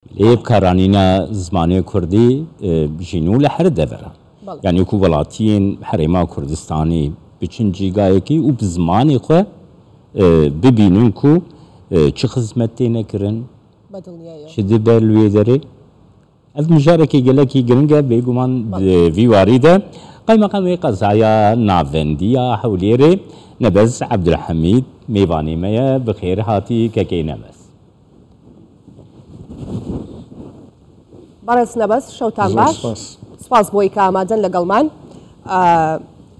Lê bikaranîna zimanê kurdî jî nû li her devera. Yanî ku welatiyên Herêma Kurdistanê biçin cîgayekî û bi zimanê xwe bibînin ku çi xizmet têne kirin, çi dibe li wê derê. Ev mijareke gelekî giring e, bêguman di vî warî de Qaymeqamê qezaya navendî ya Hewlêrê Nebez Ebdulhemîd mêvanê me ye. Bi xêr hatî kekê Nebez. بەڕێز نەبەز شەوتان باش سپاس بۆی کە ئامادەن لەگەڵمان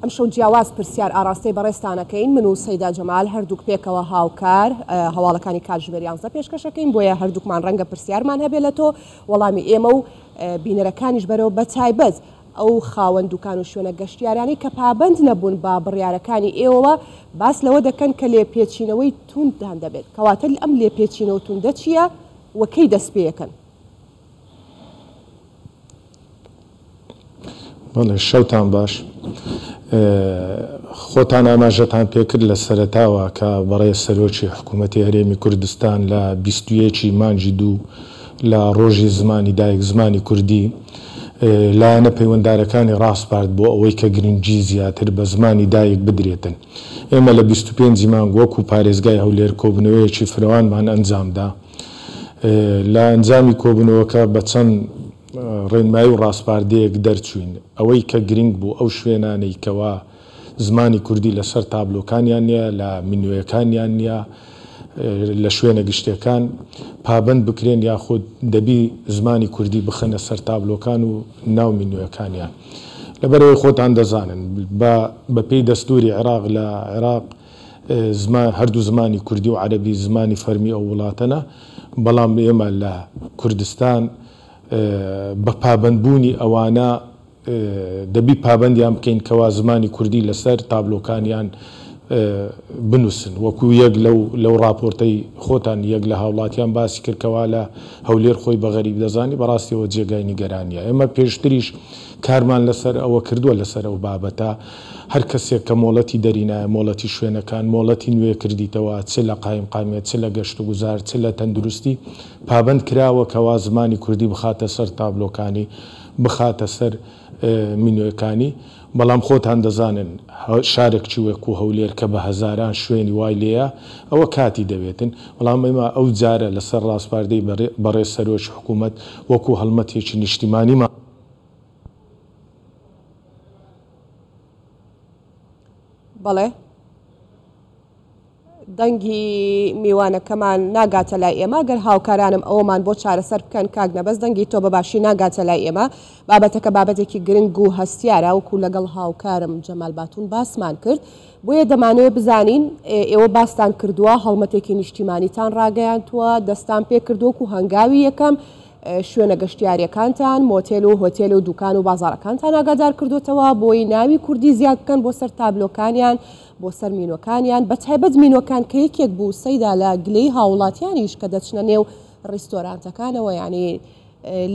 ئەم شەو جیاواز پرسیار ئاراستەی بەڕێزتانەکەین من و سەیدا جەمال هەردووک پێکەوە هاوکار هەواڵەکانی کاتژمێر یانزە پێشکەشەکەین بۆیە هەردووکمان ڕەنگە پرسیارمان هەبێ لە تۆ وەڵامی ئێمە و بینەرەکانیش بەرەوە بە تایبەت ئەو خاوەن دوکان و شوێنە گەشتیارانەی کە پابەند نەبوون بە بڕیارەکانی ئێوەوە باس لەوە دەکەن کە لێپێچینەوەی توندتان دەبێت، کەواتە ئەم لێپێچینەوە توندە چییە و کەی دەستپێیەکەن؟ بەڵێ شەوتان باش. خۆتان ئاماژەتان پێکرد لە سەرەتاوە کە بەڕێز سەرۆکی حکوومەتی هەرێمی کوردستان لە 21 ی مانگی دوو لە ڕۆژی زمانی دایک زمانی کوردی لایەنە پەیوەندارەکانی ڕاسپارد بۆ ئەوەی کە گرنگی زیاتر بە زمانی دایک بدرێتن. ئێمە لە 25 ی مانگ وەکوو پارێزگای هەولێر کۆبوونەوەیەکی فرەوانمان ئەنجامدا. لە ئەنجامی کۆبوونەوەکە بە چەند ڕێنمایی و ڕاسپاردەیەک دەرچووین. ئەوەی کە گرنگ بوو ئەو شوێنانەی کەوا زمانی کوردی لە سەر تابلۆکانیان نیە، لە مینوێکانیان نیە، لە شوێنە گشتیەکان پابەند بکرێن یاخود دەبی زمانی کوردی بخەنە سەر تابلۆکان و ناو مینوێکانیان. لەبەرئەوەی خۆتان دەزانن بە بە پێی دەستوری عێراق لە عێراق زمان هەردوو زمانی کوردی و عەرەبی زمانی فەرمی ئەو وڵاتەنە، بەڵام ئێمە لە کوردستان بە پابەندبوونی ئەوانە دەبی پابەندیان بکەین کەوا زمانی کوردی لەسەر تابلۆکانیان بنووسن. وەکو یەک لەو لەو ڕاپۆرتەی خۆتان یەک لە هاوڵاتیان باسی کرد کەوا لە هەولێر خۆی بە غەریب دەزانی، بەڕاستی ئەوە جێگای نیگەرانیە. ئێمە پێشتریش کارمان لەسەر ئەوە کردووە لەسەر ئەو بابەتە. هەر کەسێک کە مۆڵەتی دەرینایە، مۆڵەتی شوێنەکان، مۆڵەتی نوێ کردیتەوە چ لە قایمقامیەت، چ لە گەشتوگوزار، چ لە تەندروستی، پابەند کراوە کەوا زمانی کوردی بخاتە سەر تابلۆکانی، بخاتە سەر مینوێکانی، بەڵام خۆتان دەزانن شارێکچی وەکو هەولێر کە بە هەزاران شوێنی وای لێیە ئەوە کاتی دەوێتن، بەڵام ئێمە ئەو جارە لەسەر ڕاسپاردەی بەڕێز سەرۆکی حکوومەت وەکو هەڵمەتێکی نیشتیمانیمان. بەڵێ. دەنگی میوانەکەمان ناگاتە لای ئێمە گەر هاوکارانم ئەوەمان بۆ چارەسەر بکەن کاک نەبەز دەنگی تۆ بە باشی ناگاتە لای ئێمە بابەتەکە بابەتێکی گرنگ و هەستیارە وەکو لەگەڵ هاوکارم جەمال باتون باسمان کرد بۆیە دەمانەوێت بزانین ئێوە باستان کردووە هەڵمەتێکی نیشتیمانیتان ڕاگەیاندووە دەستان پێ کردووە و هەنگاوی یەکەم شوێنە گەشتیاریەکانتان مۆتێل و هۆتێل و دوکان و بازاڕەکانتان ئاگادار کردوتەوە بۆی ناوی کوردی زیاد بکەن بۆ سەر تابلۆکانیان بۆ سەر مینۆکانیان، بەتایبەت مینۆکان کە یەکێک بوو سەیدا لە گلەیی هاووڵاتیانیش کە دەچنە نێو ڕیستۆرانتەکانەوە یانی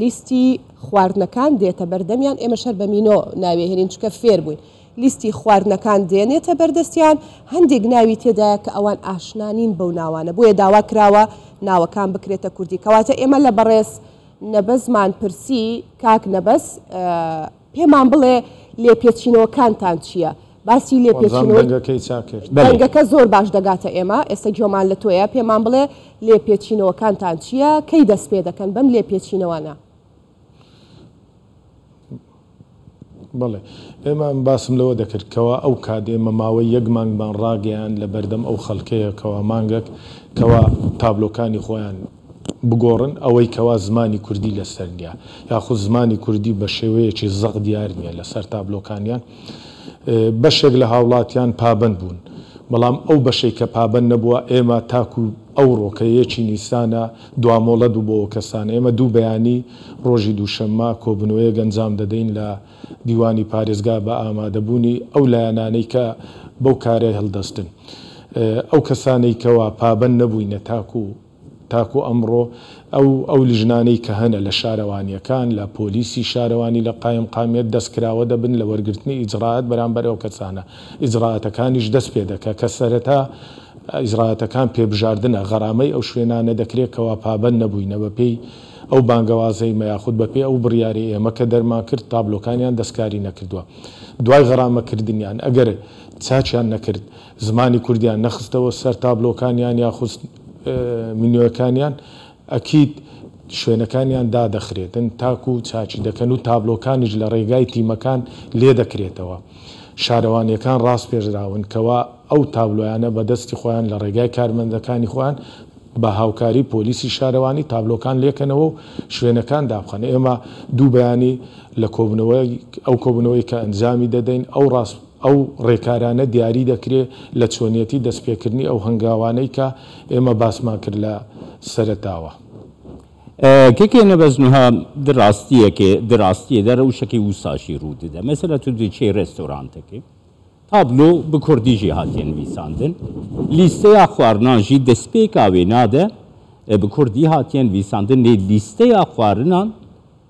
لیستی خواردنەکان دێتە بەردەمیان ئێمەش هەر بە مینۆ ناوێ هێنین چونکە فێر بووین لیستی خواردنەکان دێنێتە بەردەستیان هەندێک ناوی تێدایە کە ئەوان ئاشنا نین بەو ناوانە بۆیە داوا کراوە ناوەکان بکرێتە کوردی کەواتە ئێمە لە بەڕێز نەبەزمان پرسی کاک نەبەز پێمان بڵێ لێپێچینەوەکانتان چییە؟ باسی لێپێچینەوەی دەنگەکەی چاک کرد. دەنگەکە زۆر باش دەگاتە ئێمە، ئێستا گوێمان لە تۆیە، پێمان بڵێ لێپێچینەوەکانتان چییە؟ کەی دەست پێ دەکەن بەم لێپێچینەوانە؟ بەڵێ ئێمە باسم لەوە دەکرد کەوا ئەو کات ئێمە ماوەی یەک مانگمان ڕاگەیاند لە بەردەم ئەو خەڵکەیە کەوا مانگەک کەوا تابلۆکانی خۆیان بگۆڕن ئەوەی کەوا زمانی کوردی لەسەر نیە یاخود زمانی کوردی بە شێوەیەکی زەق دیار نیە لەسەر تابلۆکانیان بەشێک لە هاوڵاتیان پابەند بوون بەڵام ئەو بەشەی کە پابەند نەبووە ئێمە تاکو ئەوڕۆ کە یەکی نیسانە دوا مۆڵەت بوو بۆ ئەو کەسانە ئێمە دوو بەیانی ڕۆژی دووشەممە کۆبوونەوەیەک ئەنجام دەدەین لە دیوانی پارێزگا بە ئامادەبوونی ئەو لایەنانەی کە بەو کارە هەڵدەستن ئەو کەسانەی کەوا پابەند نەبووینە تاکو. تاکو ئەمڕۆ ئەو ئەو لیژنانەی کە هەنە لە شارەوانییەکان، لە پۆلیسی شارەوانی، لە قایمقامیەت دەست کراوە دەبن لە وەرگرتنی ئیجرائات بەرامبەر ئەو کەسانە. ئیجرائاتەکانیش دەست پێ دەکا کە سەرەتا ئیجرائاتەکان پێبژاردنە، غەرامەی ئەو شوێنانە دەکرێ کەوا پابەند نەبووینە بە پێی ئەو بانگەوازەی مە یاخود بە پێی ئەو بڕیارەی ئێمە کە دەرمان کرد تابلۆکانیان دەستکاری نەکردووە. دوای غەرامە کردنیان ئەگەر چاکیان نەکرد زمانی کوردیان نەخستەوە سەر تابلۆکانیان یاخود مینۆکانیان ئەکید شوێنەکانیان دادەخرێتن تاکو چاکی دەکەن و تابلۆکانیش لە ڕێگای تیمەکان لێدەکرێتەوە. شارەوانیەکان ڕاسپێردراون کەوا ئەو تابلۆیانە بە دەستی خۆیان لە ڕێگای کارمەندەکانی خۆیان بە هاوکاری پۆلیسی شارەوانی تابلۆکان لێکەنەوە و شوێنەکان دابخەن. ئێمە دوو بەیانی لە کۆبونەوەی ئەو کۆبونەوەی کە ئەنجامی دەدەین ئەو ڕاست ئەو ڕێکارانە دیاری دەکرێ لە چۆنیەتی دەستپێکردنی ئەو هەنگاوانەی کە ئێمە باسمان کرد لە سەرەتاوە. کەکێ نەبەز نوها د ڕاستیەکێ د ڕاستیێ دە رەوشەکێ وساشی ڕوو ددە. مەسەلا تو دچێ رێستۆرانتەکێ تابلۆ bi kurdî jî hatiye nivîsandin. Lîsteya xwarinan jî destpêka wê nade bi kurdî hatiye nivîsandin lê lîsteya xwarinan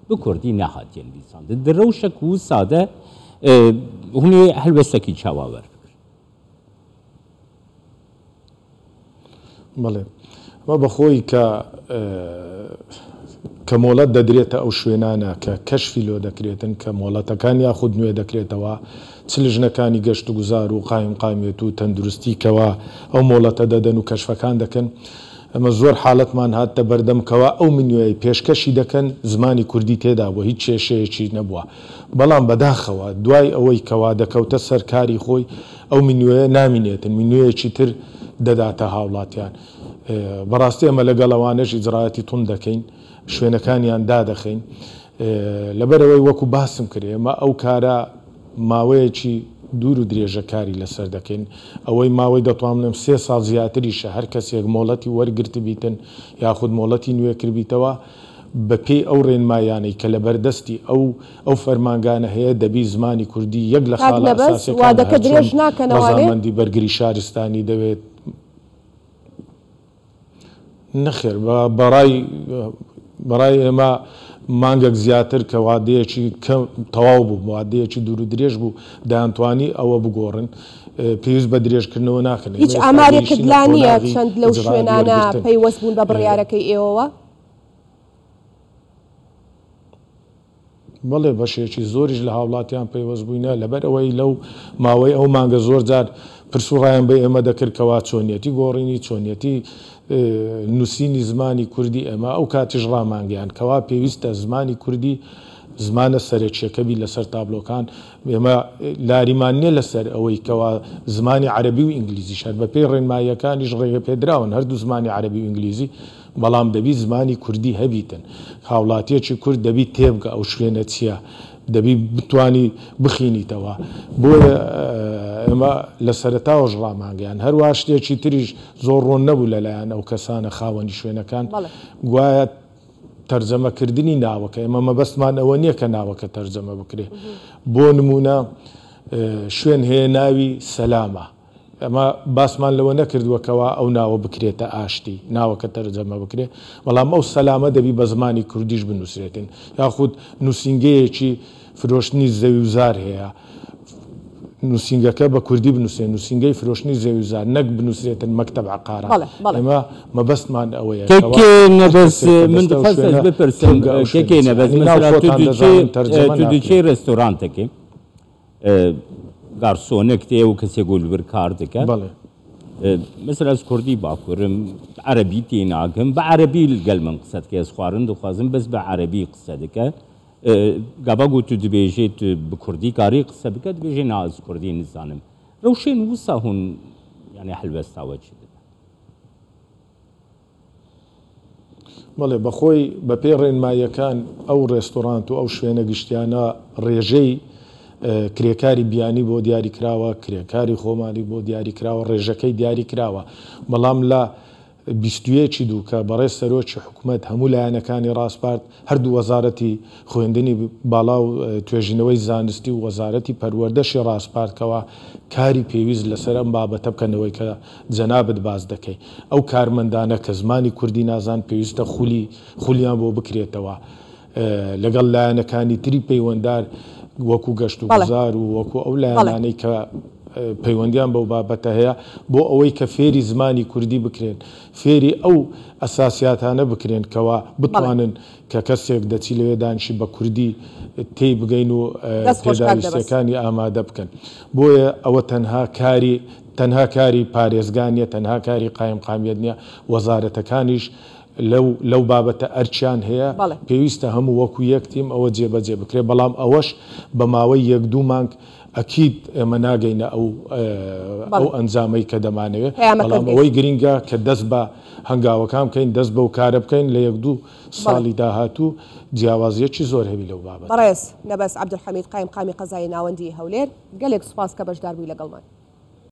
bi kurdî nehatiye nivîsandin. Di rewşek wisa de hûn ê helwestekî çawa werbigirin? بەڵێ ئەمە بەخۆی کە کە مۆڵەت دەدرێتە ئەو شوێنانە کە کەشفی لۆ دەکرێتن کە مۆڵەتەکان یاخود نوێ دەکرێتەوە چ لژنەکانی گەشت و گوزار و قایمقامیەت و تەندروستی کەوا ئەو مۆڵەتە دەدەن و کەشفەکان دەکەن ئەمە زۆر حاڵەتمان هاتتە بەردەم کەوا ئەو منیۆیەی پێشکەشی دەکەن زمانی کوردی تێدا بووە هیچ کێشەیەکی نەبووە بەڵام بەداخەوە دوای ئەوەی کەوا دەکەوتە سەر کاری خۆی ئەو منیۆیە نامینێتن منیۆیەکی تر دەداتە هاوڵاتیان بەڕاستی ئەمە لەگەڵ ئەوانەش ئیجرائاتی توند دەکەین شوێنەکانیان دادەخەین لەبەرئەوەی وەکو باسم کرد ئێمە ئەو کارە ماوەیەکی دوور و درێژە کاری لەسەر دەکەین ئەوەی ماوەی دەتوانم بڵێم سێ ساڵ زیاتریشە هەر کەسێک مۆڵەتی وەرگرتبیتن یاخود مۆڵەتی نوێ کردبیتەوە بە پێی ئەو ڕێنمایانەی کە لەبەردەستی ئەو ئەو فەرمانگانە هەیە دەبی زمانی کوردی یەک لە کاک خاڵە نەبەز ئەساسیەکانە وادەکە هەرچۆن درێژ ناکەنەوانێ؟ ڕەزامەندی بەرگری شارستانی دەوێت نەخێر بەڕای بەڕای ئێمە مانگێک زیاتر کە وادەیەکی کەم تەواو بوو وادەیەکی دوور و درێژ بوو دەیانتوانی ئەوە بگۆڕن پێویست بە درێژکردنەوە ناکەن هیچ ئێمە ئێستا ئامارێکت گەیشتینە لا نییە قۆناغی چەند لەو ئیجرائات شوێنانە وەرگرتن. پەیوەست بوون بە بڕیارەکەی ئێوەوە؟ بەڵێ بەشێکی زۆریش لە هاوڵاتیان پەیوەست بووینە، لەبەر ئەوەی لەو ماوەی ئەو مانگە زۆر جار پرس و ڕایان بە ئێمە دەکرد کەوا چۆنیەتی گۆڕینی چۆنیەتی نووسینی زمانی کوردی ئێمە ئەو کاتیش ڕامانگەیاند کەوا پێویستە زمانی کوردی زمانە سەرەکیەکە بی لەسەر تابلۆکان ئێمە لاریمان نیە لەسەر ئەوەی کەوا زمانی عەرەبی و ئینگلیزیش هەر بەپێی ڕێنماییەکانیش ڕێگەپێدراون هەردوو زمانی عەرەبی و ئینگلیزی بەڵام دەبی زمانی کوردی هەبیتن. هاوڵاتیەکی کورد دەبی تێبگا ئەو شوێنە چیە، دەبی بتوانی بخینیتەوە. بۆیە ئێمە لە سەرەتاوەش ڕامانگەیاند. هەروەها شتێکی تریش زۆر ڕوون نەبوو لەلایەن ئەو کەسانە خاوەنی شوێنەکان گوایە تەرجەمە کردنی ناوەکە، ئێمە مەبەستمان ئەوە نیە کە ناوەکە تەرجەمە بکرێ. بۆ نموونە شوێن هەیە ناوی سەلامە. ئەمە باسمان لەوە نەکردووە کەوا ئەو ناوە بکرێتە ئاشتی، ناوەکە تەرجەمە بکرێ، بەڵام ئەو سەلامە دەبی بە زمانی کوردیش بنووسرێتن. یاخود نووسینگەیەکی فرۆشتنی زەویوزار هەیە، نووسینگەکە بە کوردی بنووسرێ، نووسینگەی فرۆشتنی زەویوزار، نەک بنووسرێتن مەکتەب عەقارات. بەڵێ. ئێمە مەبەستمان ئەوەیە کەوا کەکێ هەر نەبەز کەسێک کە من دەستە ئەو دخواست ئەز شوێنە بپرسم تێبگا ئەو شوێنە کەکێ چییە. نەبەز یانی ناو مەسەلا تو خۆتان دچێ دەزانن تەرجەمە تو دچێ ناکرێ. رێستۆرانتەکێ گارسۆنێک تێ و کەسێک و لبر کار دکە بەڵێ. مەسەلا ئەز کوردی باکورم عەرەبی تێ ناگەم بە عەرەبی لگەل من قسە دکە ئەز خوارن دخوازم بەس بە عەرەبی قسە دکە گاڤا گو تو دبێژێ تو بە کوردی کاری قسە بکە دبێژێ نا ئەز کوردی نزانم رەوشێن وسا هون یعنی هەلوێستاوە چ دبە؟ بەڵێ بەخۆی بەپێی ڕێنماییەکان ئەو ڕێستۆرانت و ئەو شوێنە گشتیانە ڕێژەی کرێکاری بیانی بۆ دیاریکراوە، کرێکاری خۆماڵی بۆ دیاریکراوە، ڕێژەکەی دیاریکراوە، بەڵام لە. 21 ی دوو کە بەڕێز سەرۆکی حکومەت هەموو لایەنەکانی ڕاسپارد، هەردوو وەزارەتی خوێندنی باڵا و توێژینەوەی زانستی و وەزارەتی پەروەردەشی ڕاسپارد کەوا کاری پێویست لەسەر ئەم بابەتە بکەن ئەوەی کە جەنابت باس دەکەی ئەو کارمەندانە کە زمانی کوردی نازان پێویستە خولی خولیان بۆ بکرێتەوە لەگەڵ لایەنەکانی تری پەیوەندار وەکو گەشت و گوزار و وەکو ئەو لایەنانەی کە پەیوەندیان بەو بابەتە هەیە بۆ ئەوەی کە فێری زمانی کوردی بکرێن فێری ئەو ئەساسیاتانە بکرێن کەوا بتوانن کە کەسێک دەچی لەوێ دانیشی بە کوردی تێی بگەین و پێداویستیەکانی ئامادە بکەن بۆیە ئەوە تەنها کاری تەنها کاری پارێزگا نیە تەنها کاری قایمقامیەت نیە وەزارەتەکانیش لەو لەو بابەتە ئەرکیان هەیە پێویستە هەموو وەکو یەک تیم ئەوە جێبەجێ بکرێت بەڵام ئەوەش بە ماوەی یەک دوو مانگ ئەکید ئێمە ناگەینە ئەو ئەو ئەنجامەی کە دەمانەوێت بەڵام ئەوەی گرینگە کە دەست بە هەنگاوەکان بکەین دەست بەو کارە بکەین لە یەک دوو ساڵی داهاتوو جیاوازیەکی زۆر هەبی لەو بابەتە. بەڕێز نەبەز عەبدولحەمید قایمقامی قەزای ناوەندیی هەولێر، گەلێک سوپاس کە بەشدار بووی لەگەڵمان.